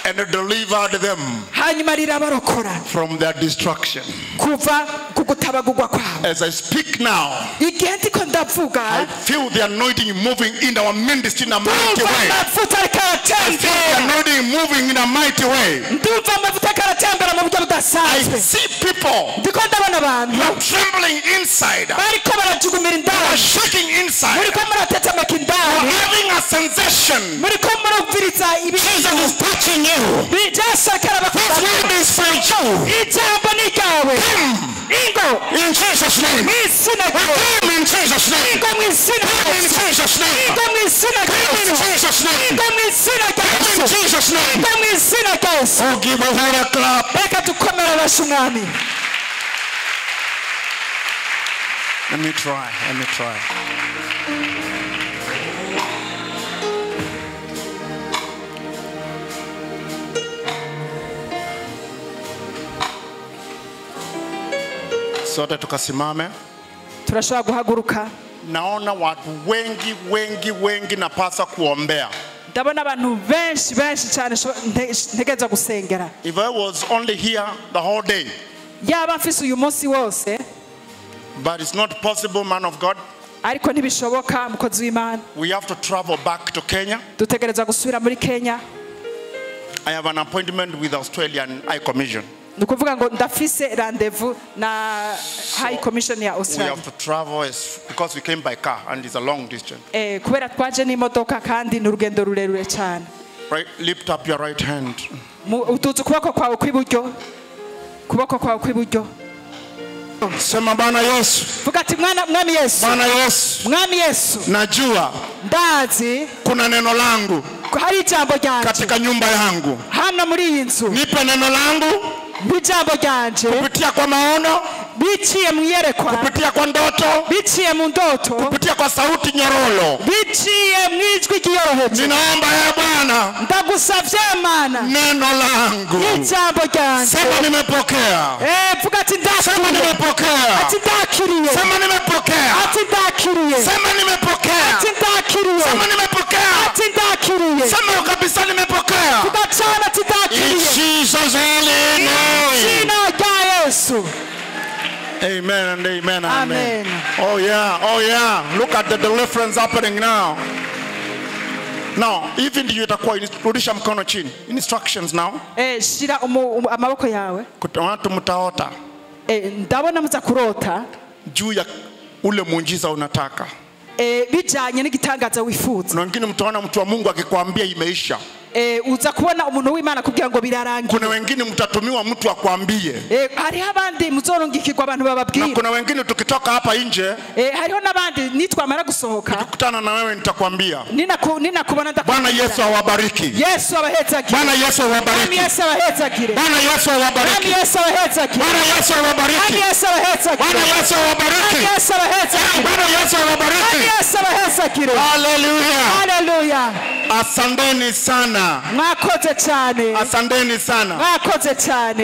C: And delivered them
A: hanyuma rirabarokora
C: from their destruction.
A: Kuva ku gutabagurwa kwabo.
C: As I speak now,
A: igihe ndiko ndavuga,
C: I feel the anointing moving in our ministry in a mighty way.
A: Amavuta ariko
C: I feel the
A: aratembera.
C: anointing moving in a mighty way.
A: Ndumva amavuta ariko aratembera mu buryo
C: I
A: budasanzwe.
C: see people
A: Ndiko ndabona abantu
C: who are trembling inside,
A: bariko barajugumira
C: who are
A: indani,
C: shaking inside,
A: muriko muratetemeka
C: who are
A: indani,
C: having a sensation.
A: muriko murumviriza
C: Jesus
A: ibintu.
C: is touching you.
A: Yesu ariko
C: This
A: arabakora.
C: word is for you.
A: Ijambo ni ryawe.
C: Come
A: Ingo.
C: in Jesus' name.
A: Mu izina rya Yesu.
C: Come in Jesus' name.
A: Ingo mu izina rya
C: Come in
A: Yesu.
C: Jesus' name.
A: Ingo mu izina rya
C: Come in
A: Yesu.
C: Jesus' name.
A: Ingo mu izina rya
C: Come in
A: Yesu.
C: Jesus' name.
A: Ingo mu izina rya Yesu.
C: Oh, give a Lord a clap.
A: Reka dukomere amashyi umwami.
C: Let me try. Let me try. Sote tukasimame.
A: Turashobora guhaguruka.
C: Naona watu wengi wengi wengi napasa kuombea.
A: Ndabona abantu benshi benshi cyane ntegereza gusengera.
C: If I was only here the whole day.
A: Yaba mfise uyu munsi wose.
C: But it's not possible, man of God.
A: Ariko ntibishoboka mukozi w'Imana.
C: We have to travel back to Kenya.
A: Dutegereza gusubira muri Kenya.
C: I have an appointment with the Australian High Commission.
A: Nukuvuga ngo ndafise rendezvous na High Commission ya Australia.
C: We have to travel because we came by car and it's a long distance.
A: Kubera twaje n'imodoka kandi n'urugendo rurerure cyane.
C: Right, lift up your right hand.
A: Utuze ukuboko kwawe kw'iburyo. Kuboko kwawe kw'iburyo.
C: Sema Bwana Yesu.
A: Vuga ati Mwami Yesu.
C: Bwana Yesu.
A: Mwami Yesu.
C: Najua
A: ndazi
C: kuna neno langu
A: hari ijambo ryanje
C: katika nyumba yangu.
A: Hano muri iyi nzu.
C: Nipe neno langu
A: ijambo ryanje
C: kupitia kwa maono,
A: biciye mu iyerekwa,
C: kupitia kwa ndoto,
A: biciye mu ndoto,
C: kupitia kwa sauti nyororo,
A: biciye mu ijwi ryiyoroheje.
C: Ninaomba ya Bwana,
A: ndagusavye Mana
C: neno langu,
A: ijambo ryanje.
C: Sema nimepokea.
A: Vuga ati ndakiriye.
C: Sema nimepokea.
A: Ati ndakiriye.
C: Sema nimepokea.
A: Ati ndakiriye.
C: Sema nimepokea.
A: Ati ndakiriye.
C: Sema nimepokea.
A: Ati ndakiriye.
C: Sema kabisa nimepokea.
A: Vuga cyane ati ndakiriye.
C: In Jesus holy name.
A: Jina rya Yesu.
C: Amen and amen, amen.
A: Amen.
C: Oh yeah, oh yeah. Look at the deliverance happening now. Now, even you itakuwa rudisha mkono chini. Instructions now.
A: Shira amaboko yawe.
C: Watu mtaota.
A: Ndabona muza kurota
C: juu ya ule muujiza unataka.
A: Bijanye n'igitangaza wifuza.
C: Na wengine mtaona mtu wa Mungu akikwambia imeisha.
A: Uza kubona umuntu w'Imana kugira ngo birarangiye.
C: Kuna wengine mtatumiwa mtu akwambie.
A: Hariho abandi muzorungikirwa abantu bababwira.
C: Na kuna wengine tukitoka hapa nje.
A: Hariho nabandi nitwamara gusohoka.
C: Tukikutana na wewe nitakwambia.
A: Ninakubona ndakwambia.
C: Bwana Yesu awabariki.
A: Yesu abahezagire.
C: Bwana Yesu awabariki.
A: Bwana Yesu abahezagire.
C: Bwana Yesu awabariki.
A: Bwana Yesu abahezagire.
C: Bwana Yesu awabariki.
A: Bwana Yesu abahezagire.
C: Bwana Yesu awabariki.
A: Bwana Yesu abahezagire.
C: Bwana Yesu awabariki.
A: Bwana Yesu abahezagire.
C: Hallelujah.
A: Hallelujah.
C: Asanteni sana.
A: Mwakoze cyane.
C: Asanteni sana.
A: Mwakoze cyane.